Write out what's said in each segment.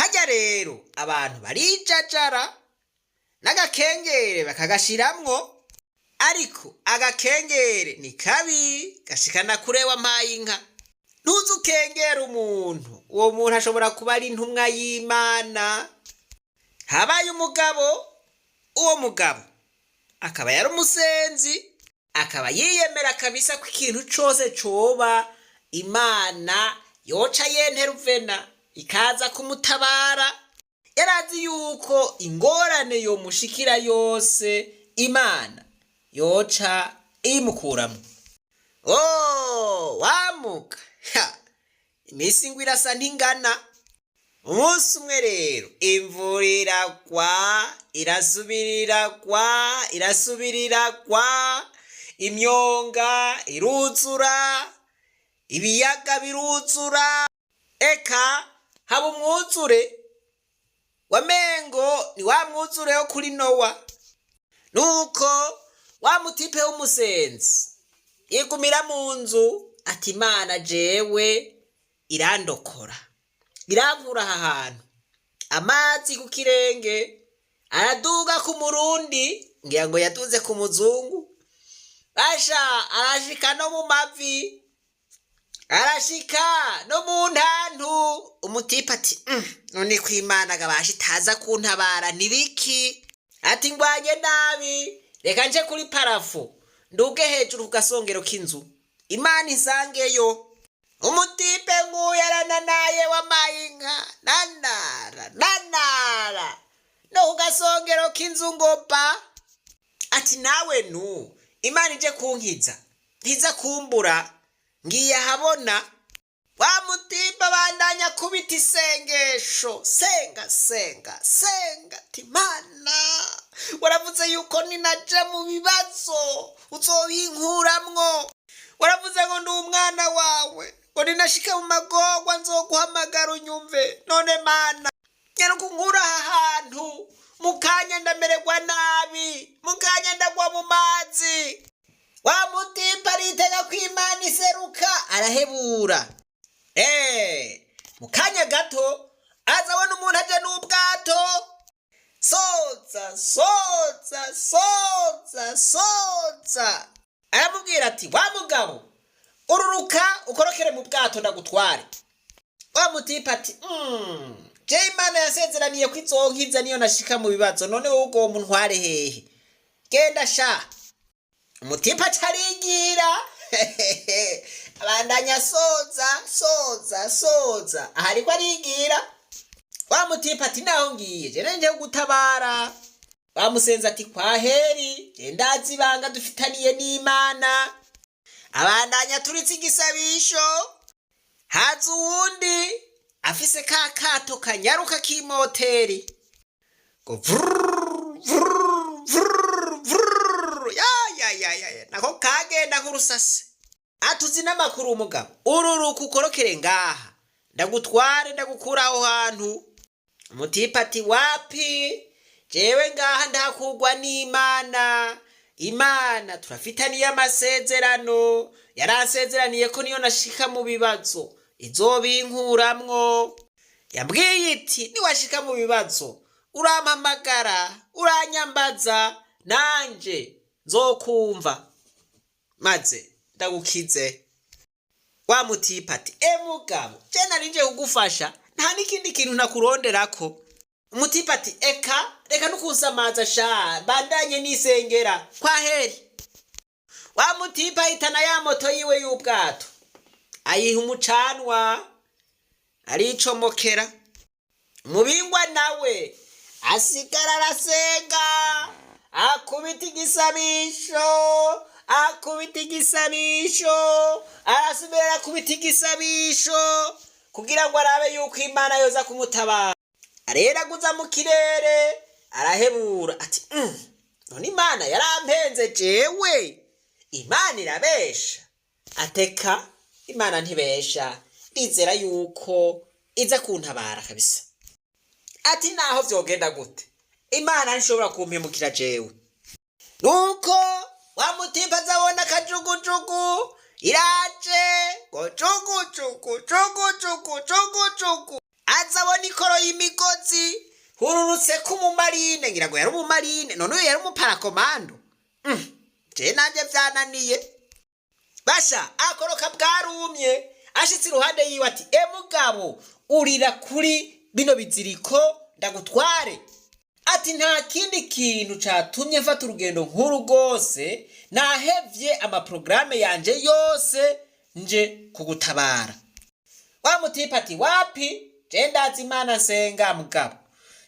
Hajya rero abantu barijajara n'agakengere bakagashiramwo, ariko agakengere ni kabi gashikana kure wampaye inka. Ntuze ukengera umuntu, uwo muntu ashobora kuba ari intumwa y'Imana. Habaye umugabo, uwo mugabo akaba yari umusenzi, akaba yiyemera kabisa ko ikintu cose coba Imana yoca yenteruvena ikaza kumutabara. Yarazi yuko ingorane yomushikira yose Imana yoca imukuramo. Oh, wamuka Ha! Iminsi ngo irasa ntingana. Umunsi umwe rero imvura iragwa, irasubira iragwa, irasubira iragwa, imyonga iruzura, ibiyaga biruzura, eka haba umwuzure wamengo ni wa mwuzure wo kuri Nowa. Nuko wa mutipe w'umusenzi yigumira mu nzu ati: "Imana jewe irandokora, irankura aha hantu." Amazi ku kirenge araduga ku murundi, ngira ngo yaduze ku muzungu, basha arashika no mu mavi, arashika no mu ntantu. Umutipe ati: "None ko Imana gabasha itaza kuntabara nibiki?" Ati: "Ngwanye nabi, reka nje kuri plafond, nduge hejuru ku gasongero k'inzu, Imana insangeyo." Umutipe nguyu arananaye wamaye inka, nanara nanara no ku gasongero k'inzu ngopa. Ati: "Nawe nu Imana ije kunkiza ntiza kumbura, ngiye ahabona." Wa mutipe abandanya kubita isengesho, senga senga senga, ati: "Mana, waravuze yuko ninaja mu bibazo uzobinkuramwo, waravuze ngo ndi umwana wawe, ngo ninashika mu magorwa nzoguhamagara unyumve. None Mana, nyaruka unkura aha hantu, mu kanya ndamererwa nabi, mu kanya ndagwa mu mazi." Wa mutipe aritega ko Imana iseruka, arahebura. Mu kanya gato aza abona umuntu aje n'ubwato, soza soza soza soza. Aramubwira ati: "Wa mugabo, ururuka ukorokere mu bwato ndagutware." Wa mutipe ati: Je Imana yasezeraniye ko izonkiza niyo nashika mu bibazo, none wowe ugomba untware hehe? Genda sha." Umutipe acarigira, abandanya soza soza soza, aha ariko arigira. Wa mutipe ati: "Naho ngiye, je nje gutabara." Bamusenze ati: "Kwaheri, je ndazi ibanga dufitaniye n'Imana." Abandanya turitse igisabisho. Haza uwundi afise ka kato kanyaruka k'imoteri, ngo vrrr, vrrr, vrrr, vrrr, ya ya ya ya ya, nako kagenda nk'urusase. Atuzi n'amakuru, umugabo, ururuka ukorokere ngaha ndagutware, ndagukura aho hantu. Umutipe ati: "Wapi, jewe ngaha ndakugwa n'Imana. Imana turafitaniye amasezerano, yaransezeraniye ko niyo nashika mu bibazo izobinkuramwo. Yambwiye iti: 'Niwashika mu bibazo urampamagara, uranyambaza, nanje nzokumva maze ndagukize.'" Wa mutipe ati: "E mugabo, je nari nje kugufasha, nta n'ikindi kintu nakuronderako." Umutipe ati: "Eka reka nukunsamaza sha, bandanye nisengera, kwaheri." Wa mutipe ahitana ya moto yiwe y'ubwato, ayiha umucanwa, aricomokera. Mubingwa nawe asigara arasenga, akubita igisabisho, akubita igisabisho, arasubira arakubita igisabisho kugira ngo arabe yuko Imana yoza kumutabara. Areraguza mu kirere, arahebura ati: None Imana yarampenze jewe? Imana irabesha?" Ateka Imana ntibesha, ndizera yuko iza kuntabara kabisa. Ati: "Naho vyogenda gute, Imana ntishobora kumpemukira jewe." Nuko wa mutimpa azabona akajugujugu iraje, ngo jugujugu jugujugu jugujugu. Aza abona ikoro y'imigozi hururutse ko umumarine, ngira ngo yari umumarine, none uyu yari umuparakomando. Je nanje vyananiye. Basha akoroka bwarumye, ashitse iruhande yiwe ati: "E mugabo, urira kuri bino biziriko ndagutware." Ati: "Nta kindi kintu catumye mfata urugendo nk'uru rwose, nahevye amaporogaramu yanje yose nje kugutabara." Wa mutipe ati: "Wapi, je ndazi Imana nsenga mugabo,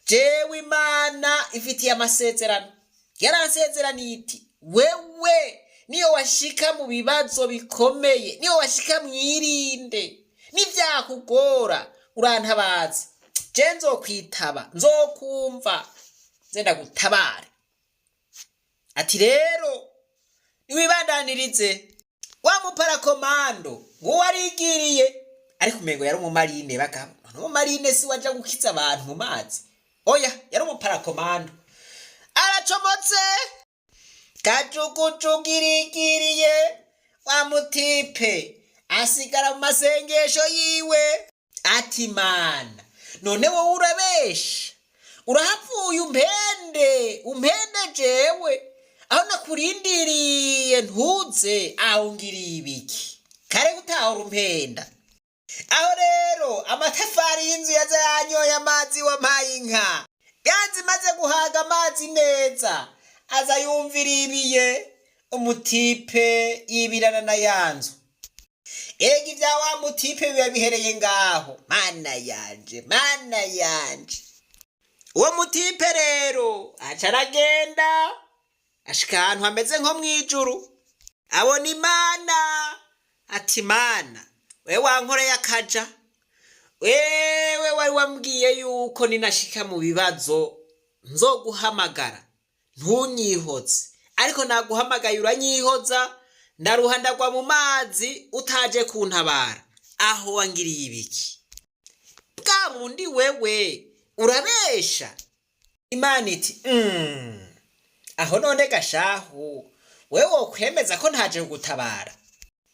jewe Imana ifitiye amasezerano, yaransezeraniye iti: 'Wewe niyo washika mu bibazo bikomeye, niyo washika mwirinde, nivyakugora urantabaza, je nzokwitaba, nzokumva, nze ndagutabare.'" Ati: "Rero niwibandanirize." Wa muparakomando nguwo arigiriye, ariko umengo yari umumarine bagabo. None umumarine si waja gukiza abantu mu mazi? Oya, yari umuparakomando. Aracomotse, kajugujugu irigiriye, wa mutipe asigara mu masengesho yiwe ati: "Mana, none wowe urabesha, urahavuye umpende, umpende jewe aho nakurindiriye ntuze, aho ngiriye ibiki kare gutahura umpenda?" Aho rero amatafari y'inzu yaza yanyoye amazi wampaye inka yanze, imaze guhaga amazi neza, aza yumvira ibiye, umutipe yibirana na ya nzu. Erega ibya wa mutipe biba bihereye ngaho. Mana yanje, mana yanje! Uwo mutipe rero aca aragenda, ashika ahantu hameze nko mw'ijuru, abona Imana, ati: "Mana, wewe wankoreye akaja, wewe wari wambwiye yuko ninashika mu bibazo nzoguhamagara ntunyihoze, ariko naguhamagaye uranyihoza, ndaruha ndagwa mu mazi utaje kuntabara. Aho wangiriye ibiki? Bwa bundi wewe urabesha?" Imana iti: "Aho none gashahu, wewe wokwemeza ko ntaje kugutabara?"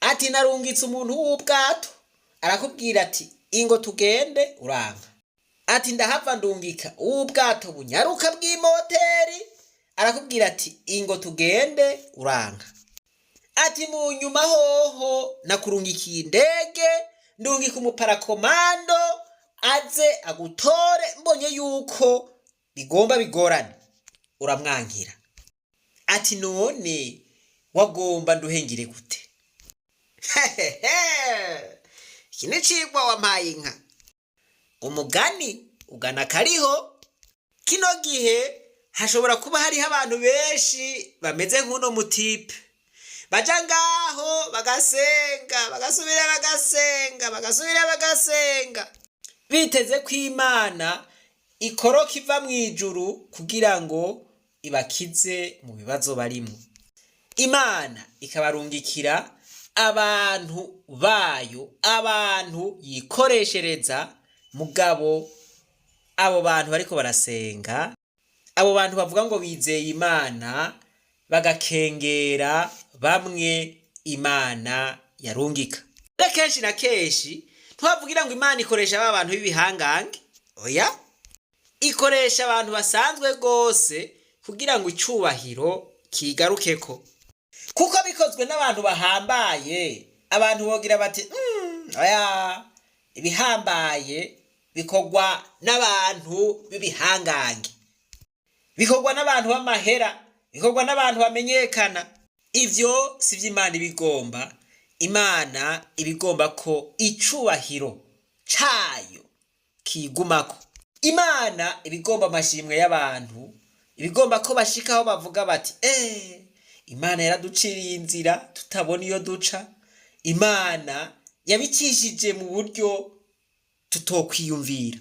Ati: "Narungitse umuntu w'ubwato arakubwira ati: 'Ingo tugende,' uranka." Ati: "Ndahava ndungika uw'ubwato bunyaruka bw'imoteri, arakubwira ati: 'Ingo tugende,' uranka." Ati: "Mu nyuma hoho nakurungikiye indege, ndungika umuparakomando aze agutore, mbonye yuko bigomba bigorane, uramwankira." Ati: "None wagomba nduhengire gute?" Iki ni cigwa wampaye inka. Umugani ugana kariho kino gihe hashobora kuba hariho abantu benshi bameze nk'uno mutipe, baja ngaho bagasenga, bagasubira bagasenga, bagasubira bagasenga, biteze ko Imana ikoroka iva mu ijuru kugira ngo ibakize mu bibazo barimwo, Imana ikabarungikira abantu bayo, abantu yikoreshereza. Mugabo abo bantu bariko barasenga, abo bantu bavuga ngo bizeye Imana, bagakengera bamwe Imana yarungika. Rero kenshi na kenshi ntibavugira ngo Imana ikoresha ba bantu b'ibihangange. Oya, ikoresha abantu basanzwe rwose kugira ngo icubahiro kigarukeko, kuko bikozwe n'abantu bahambaye, abantu bogira bati: "Oya, ibihambaye bikorwa n'abantu b'ibihangange, bikorwa n'abantu b'amahera, bikorwa n'abantu bamenyekana." Ivyo si vyo Imana ibigomba. Imana ibigomba ko icubahiro cayo kigumako. Imana ibigomba amashimwe y'abantu, ibigomba ko bashikaho bavuga bati: "Imana yaraduciriye inzira tutabona iyo duca, Imana yabicishije mu buryo tutokwiyumvira."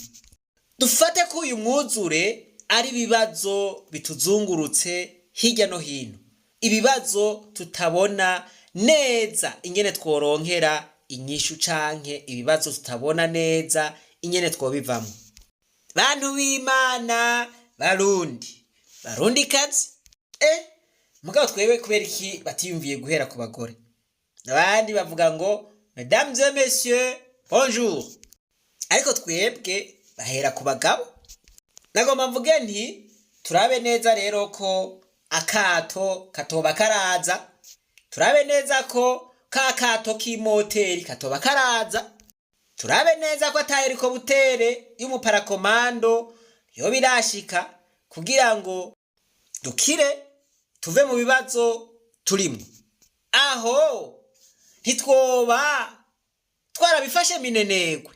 Dufate ko uyu mwuzure ari ibibazo bituzungurutse hirya no hino, ibibazo tutabona neza ingene tworonkera inyishu, canke ibibazo tutabona neza ingene twobivamwo. Bantu b'Imana, Barundi, Barundi kazi, mugabo twebwe kubera iki batiyumviye guhera ku bagore? Abandi bavuga ngo: "Mesdames et messieurs, bonjour." Ariko twebwe bahera ku bagabo. Nagomba mvuge nti turabe neza rero ko akato katoba karaza, turabe neza ko ka kato k'imoteri katoba karaza, turabe neza ko ata helikoptere y'umuparakomando yoba irashika kugira ngo dukire tuve mu bibazo turimo. Aho ntitwoba twarabifashe minenegwe?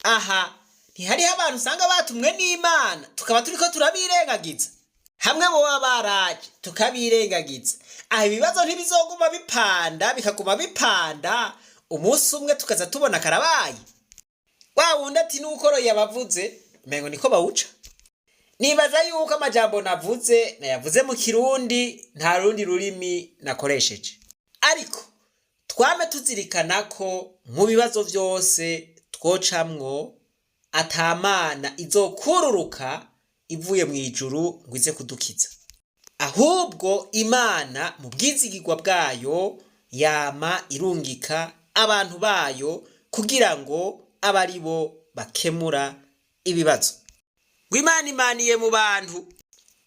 Aha ntihariho abantu usanga batumwe n'Imana tukaba turiko turabirengagiza? Hamwe boba baraje tukabirengagiza, aho ibibazo ntibizoguma bipanda, bikaguma bipanda, umunsi umwe tukaza tubona karabaye. Wa wundi ati n'ukoroye abavuze umengo niko bawuca. Nibaza yuko amajambo navuze nayavuze mu Kirundi, nta rundi rurimi nakoresheje, ariko twame tuzirikana ko mu bibazo vyose twocamwo atamana izokururuka ivuye mu ijuru ngo ize kudukiza. Ahubwo Imana mu bwizigirwa bwayo yama irungika abantu bayo kugira ngo abe ari bo bakemura ibibazo. Ngo Imana imaniye mu bantu.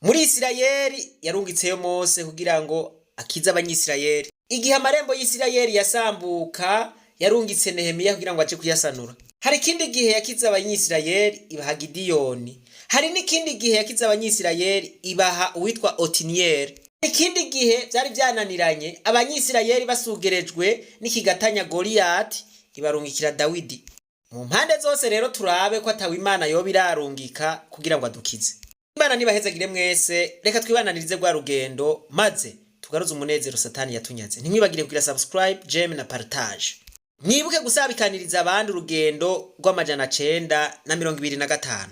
Muri Isirayeli yarungitseyo Mose kugira ngo akize Abanyisirayeli. Igihe amarembo y'Isirayeli yasambuka, yarungitse Nehemiya kugira ngo aje kuyasanura. Hari ikindi gihe yakize Abanyisirayeli ibaha Gidiyoni. Hari n'ikindi gihe yakize Abanyisirayeli ibaha uwitwa Otiniyeli. Ikindi gihe vyari vyananiranye, Abanyisirayeli basugerejwe n'ikigatanya Goliyati, ibarungikira Dawidi. Mu mpande zose rero turabe ko atawe Imana yoba irarungika kugira ngo adukize. Imana nibahezagire mwese. Reka twibananirize rwa rugendo maze tugaruze umunezero Satani yatunyaze. Ntimwibagire kugira subscribe, j'aime na partage. Mwibuke gusabikaniriza abandi urugendo rw'amajana 925.